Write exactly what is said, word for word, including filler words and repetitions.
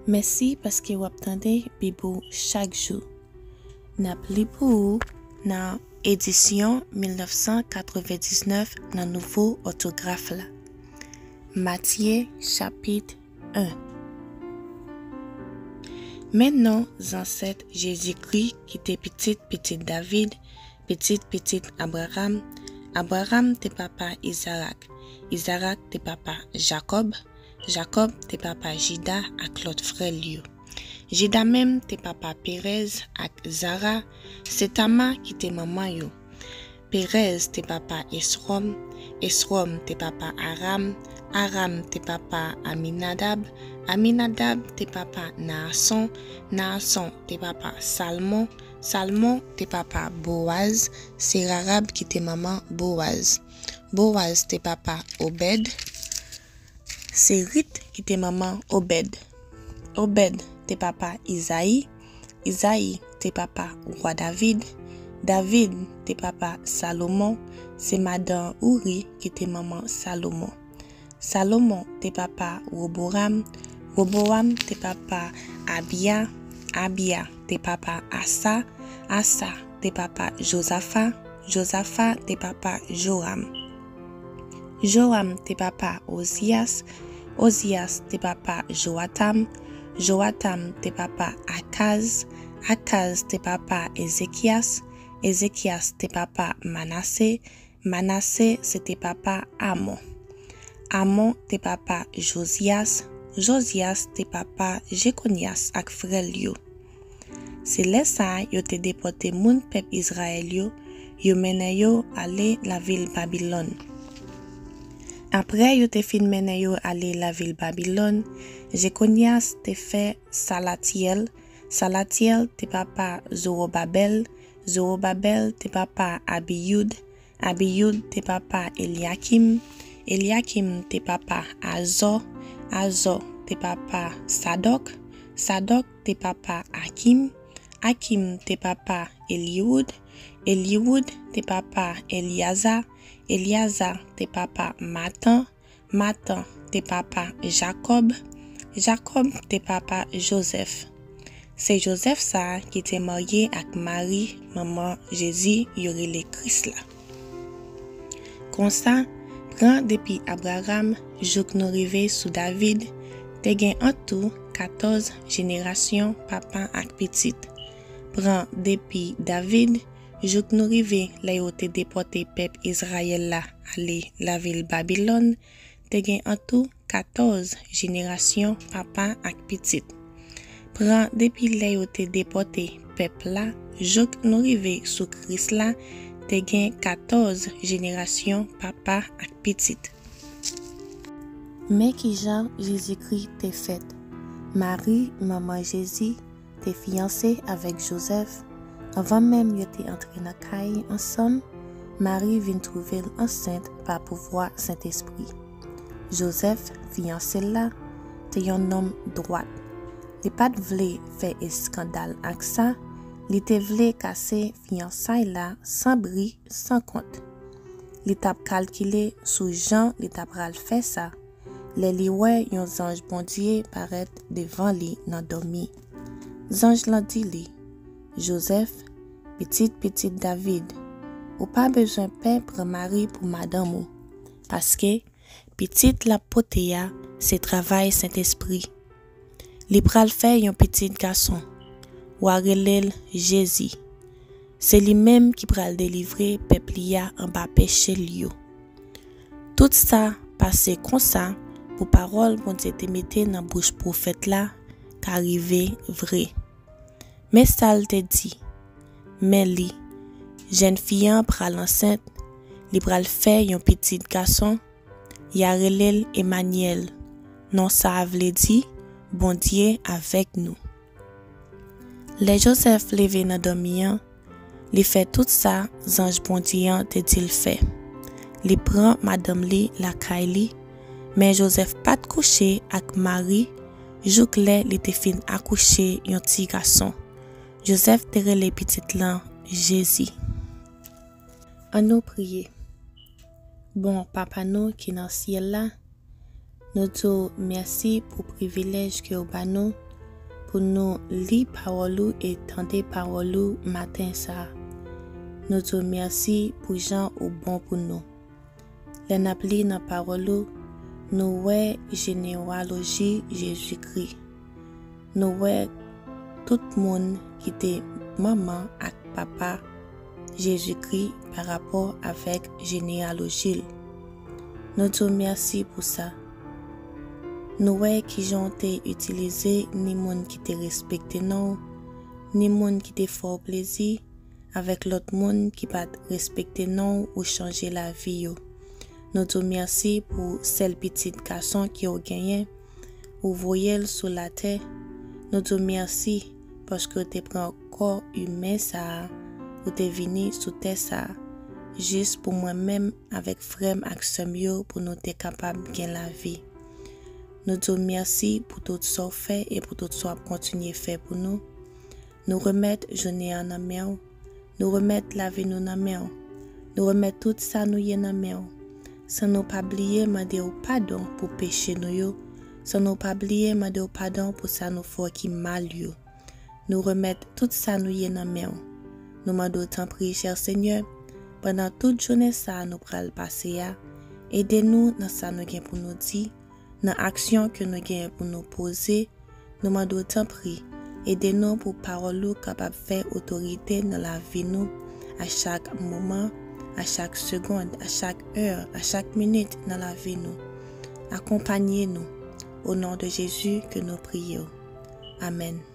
Mèsi paske w ap tande Bib ou chak jou. N ap li pou ou nan edisyon mil nèf san katrevendiznèf nan nouvo òtograf la. Matye, chapit en. Men non zansèt Jezikri ki te pitit pitit David, pitit pitit Abraram. Abraram te papa Izarak. Izarak te papa Jakòb. Jakòb te papa Jida ak lòt frè l yo. Jida menm te papa Perèz ak Zara. Se Tama ki te manman yo. Perèz te papa Eswòm. Eswòm te papa Aram. Aram te papa Aminadab. Aminadab te papa Naason. Naason te papa Salmon. Salmon te papa Bowaz. Se Rarab ki te manman Bowaz. Bowaz te papa Obèd. Se Rit ki te manman Obèd. Obèd te papa Izayi. Izayi te papa wa David. David te papa Salomon. Se madan Ouri ki te manman Salomon. Salomon te papa Woboram. Woboram te papa Abiya. Abiya te papa Asa. Asa te papa Jozafa. Jozafa te papa Joram. Joram te papa Oziyas. Oziyas te papa Jowatam. Jowatam te papa Akaz. Akaz te papa Ezekyas. Ezekyas te papa Manase. Manase se te papa Amon. Amon te papa Joziyas. Joziyas te papa Jekonyas ak frè l yo. Se lè sa a yo te depòte moun pèp Izrayèl yo, yo mennen yo ale lavil Babilòn. Apre yo te fin mennen yo ale lavil Babilòn, Jekonyas te fè Salatyèl. Salatyèl te papa Zowobabèl. Zowobabèl te papa Abiyoud. Abiyoud te papa Elyakim. Elyakim te papa Azò. Azò te papa Sadòk. Sadòk te papa Akim. Akim te papa Eliwoud. Eliwoud te papa Elyaza. Elyaza te papa Matan. Matan te papa Jakòb. Jakòb te papa Jozèf. Se Jozèf sa a ki te marye ak Mari, manman Jezi, yo rele Kris la. Konsa, pran depi Abraram jouk nou rive sou David, te gen an tou katòz jenerasyon papa ak pitit. Pran depi David jouk nou rive lè yo te depòte pèp Izrayèl la ale lavil Babilòn, te gen an tou katòz jenerasyon papa ak pitit. Pran depi lè yo te depòte pèp la jouk nou rive sou Kris la, te gen katòz jenerasyon papa ak pitit. Men ki jan Jezikri te fèt. Mari, manman Jezi, te fiyanse avèk Jozèf. Anvan menm yo te antre nan kay ansanm, Mari vin twouve l ansent pa pouvwa Sentespri. Jozèf, fiyanse l la, te yon nonm dwat. Li pa t vle fè eskandal ak sa, li te vle kase fiyansay la san bri, san kont. Li t ap kalkile sou jan li ta pral fè sa, lè li wè yon zanj Bondye parèt devan li nan dòmi. Zanj lan di li, Jozèf, pitit pitit David, ou pa bezwen pè pran Mari pou madanm ou, paske pitit l ap pote a se travay Sentespri. Li pral fè yon pitit gason. W a rele l Jezi. Se li menm ki pral delivre pèp li a anba peche l yo. Tout sa pase konsa pou pawòl Bondye te mete nan bouch pwofèt la ka rive vre. Men sa l te di, men li, jèn fi an pral ansent, li pral fè yon pitit gason, y a rele l Emanyèl. Non sa a vle di, Bondye avèk nou. Lè Jozèf leve nan dòmi an, li fè tout sa zanj Bondye an te di l fè. Li pran madanm li lakay li, men Jozèf pa t kouche ak Mari jouk lè li te fin akouche yon ti gason. Jozèf te rele pitit lan Jezi. Ann nou priye. Bon Papa nou ki nan syèl la, nou di w mèsi pou privilèj ke w ba nou pou nou li pawòl ou e tande pawòl ou maten sa a. Nou di w mèsi pou jan ou bon pou nou. Lè n ap li nan pawòl ou, nou wè jeneyaloji Jezikri. Nou wè tout moun ki te manman ak papa Jezikri pa rapò avèk jeneyaloji l. Nou di w mèsi pou sa. Nou wè kijan w te itilize ni moun ki te respekte non w, ni moun ki te fè w plezi, avèk lòt moun ki pa t respekte non w ou chanje lavi yo. Nou di w mèsi pou sèl pitit gason ke w genyen, ou voye l sou latè. Nou di w mèsi paske w te pran kò imen sa a, ou te vini sou tè sa a, jis pou mwen menm avèk frè m ak sè m yo pou nou te kapab gen lavi. Nou di w mèsi pou tout sa w fè e pou tout sa w ap kontinye fè pou nou. Nou remèt jounen an nan men w. Nou remèt lavi nou nan men w. Nou remèt tout sa nou ye nan men w. San nou pa bliye mande w padon pou peche nou yo. San nou pa bliye mande w padon pou sa nou fè w ki mal yo. Nou remèt tout sa nou ye nan men w. Nou mande w tanpri, chè Senyè, pandan tout jounen sa a nou pral pase a, ede nou nan sa nou gen pou nou di, nan aksyon ke nou gen pou nou poze. Nou mande w tanpri, ede nou pou pawòl ou kapab fè otorite nan lavi nou, a chak moman, a chak segonn, a chak è, a chak minit nan lavi nou. Akonpanye nou. O non de Jezi ke nou priye w. Amèn.